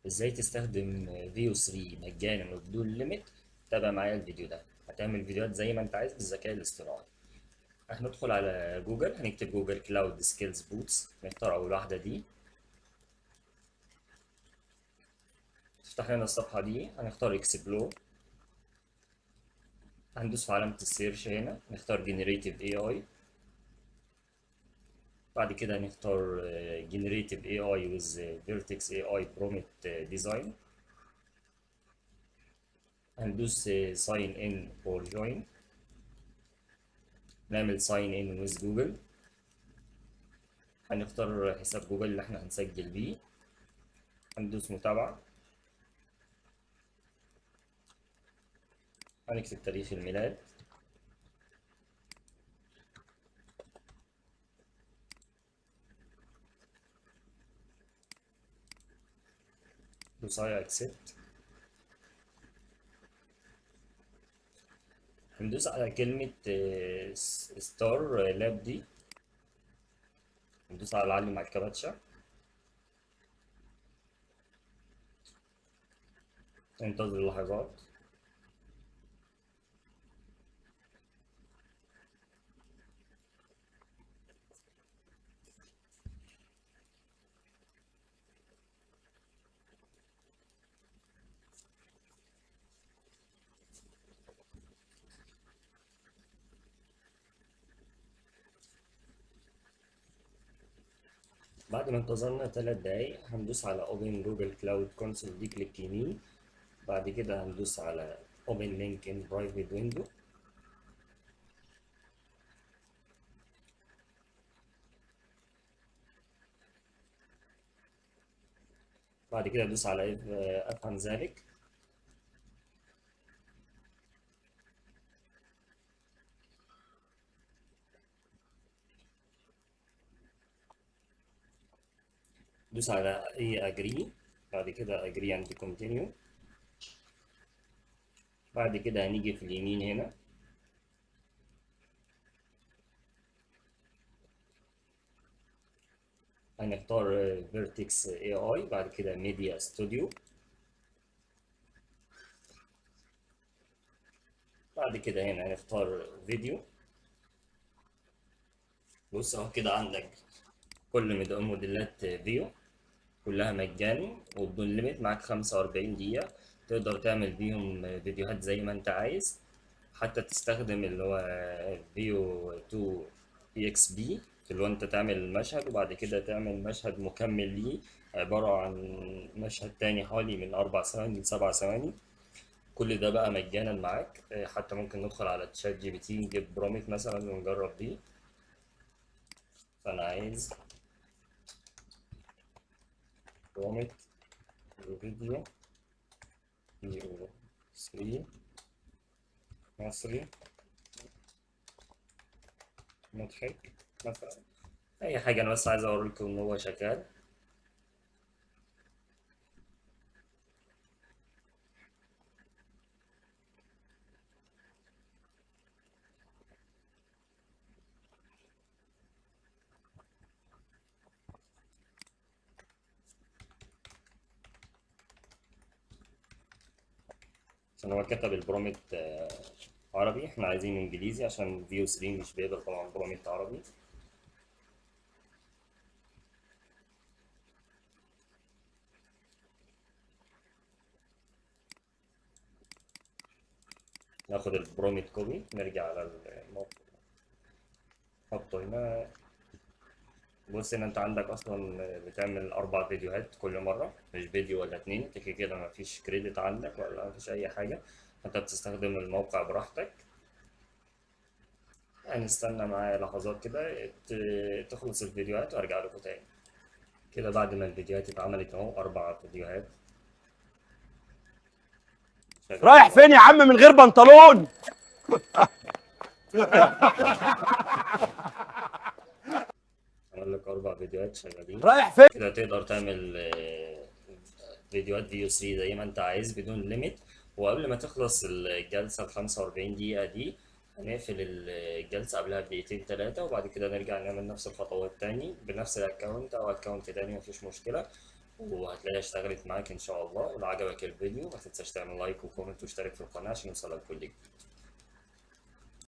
ازاي تستخدم Veo 3 مجانا وبدون limit. تابع معايا الفيديو ده، هتعمل فيديوهات زي ما انت عايز بالذكاء الاصطناعي. هندخل على جوجل، هنكتب Google Cloud Skills Bots، نختار اول واحدة دي، تفتح لنا الصفحة دي، هنختار explore، هندوس في علامة ال search هنا، نختار generative AI، بعد كده هنختار generative AI with Vertex AI prompt design، هندوس sign in or join، نعمل sign in with Google، هنختار حساب جوجل اللي احنا هنسجل بيه، هندوس متابعة، هنكتب تاريخ الميلاد، دوس I accept، هندوس على كلمة start lab دي، هندوس على العلم على الكباتشة، انتظر لحظات. بعد ما انتظرنا 3 دقايق هندوس على Open Google Cloud Console دي، click يمين، بعد كده هندوس على Open Link in Private Window، بعد كده ادوس على افهم ذلك، دوس على I agree، بعد كده agree and continue، بعد كده هنيجي في اليمين هنا هنختار Vertex AI، بعد كده Media Studio، بعد كده هنا هنختار فيديو. بص اهو كده عندك كل موديلات Veo كلها مجاني وبدون limit، معاك 45 دقيقة تقدر تعمل بيهم فيديوهات زي ما انت عايز، حتى تستخدم اللي هو Veo 2 EXP اللي هو انت تعمل مشهد وبعد كده تعمل مشهد مكمل ليه عبارة عن مشهد تاني حوالي من 4 ثواني ل 7 ثواني. كل ده بقى مجانا معاك. حتى ممكن ندخل على ChatGPT نجيب prompt مثلا ونجرب بيه. فأنا عايز prompt فيديو Veo 3 مصري مضحك مثلا، اي حاجة، انا بس عايز اوريكم ان هو شغال. عشان هو كتب ال prompt عربي، احنا عايزين انجليزي عشان Veo 3 مش بيقبل طبعا prompt عربي. ناخد ال prompt copy، نرجع على الموقع نحطه هنا. بص ان انت عندك اصلا بتعمل 4 فيديوهات كل مرة، مش فيديو ولا 2، انت كده كده مفيش credit عندك ولا مفيش اي حاجة، انت بتستخدم الموقع براحتك. هنستنى معايا لحظات كده تخلص الفيديوهات وارجع لكم تاني. كده بعد ما الفيديوهات اتعملت اهو 4 فيديوهات. رايح فين يا عم من غير بنطلون؟ عمل لك 4 فيديوهات شغالين. رايح فين؟ كده تقدر تعمل فيديوهات Veo 3 زي ما انت عايز بدون limit. وقبل ما تخلص الجلسة ال 45 دقيقة دي هنقفل الجلسة قبلها بدقيقتين 3، وبعد كده نرجع نعمل نفس الخطوات تاني بنفس ال account او account تاني، مفيش مشكلة. وهتلاقيها اشتغلت معاك ان شاء الله. ولو عجبك الفيديو ما تنساش تعمل like و comment واشترك في القناة عشان يوصلك كل جديد.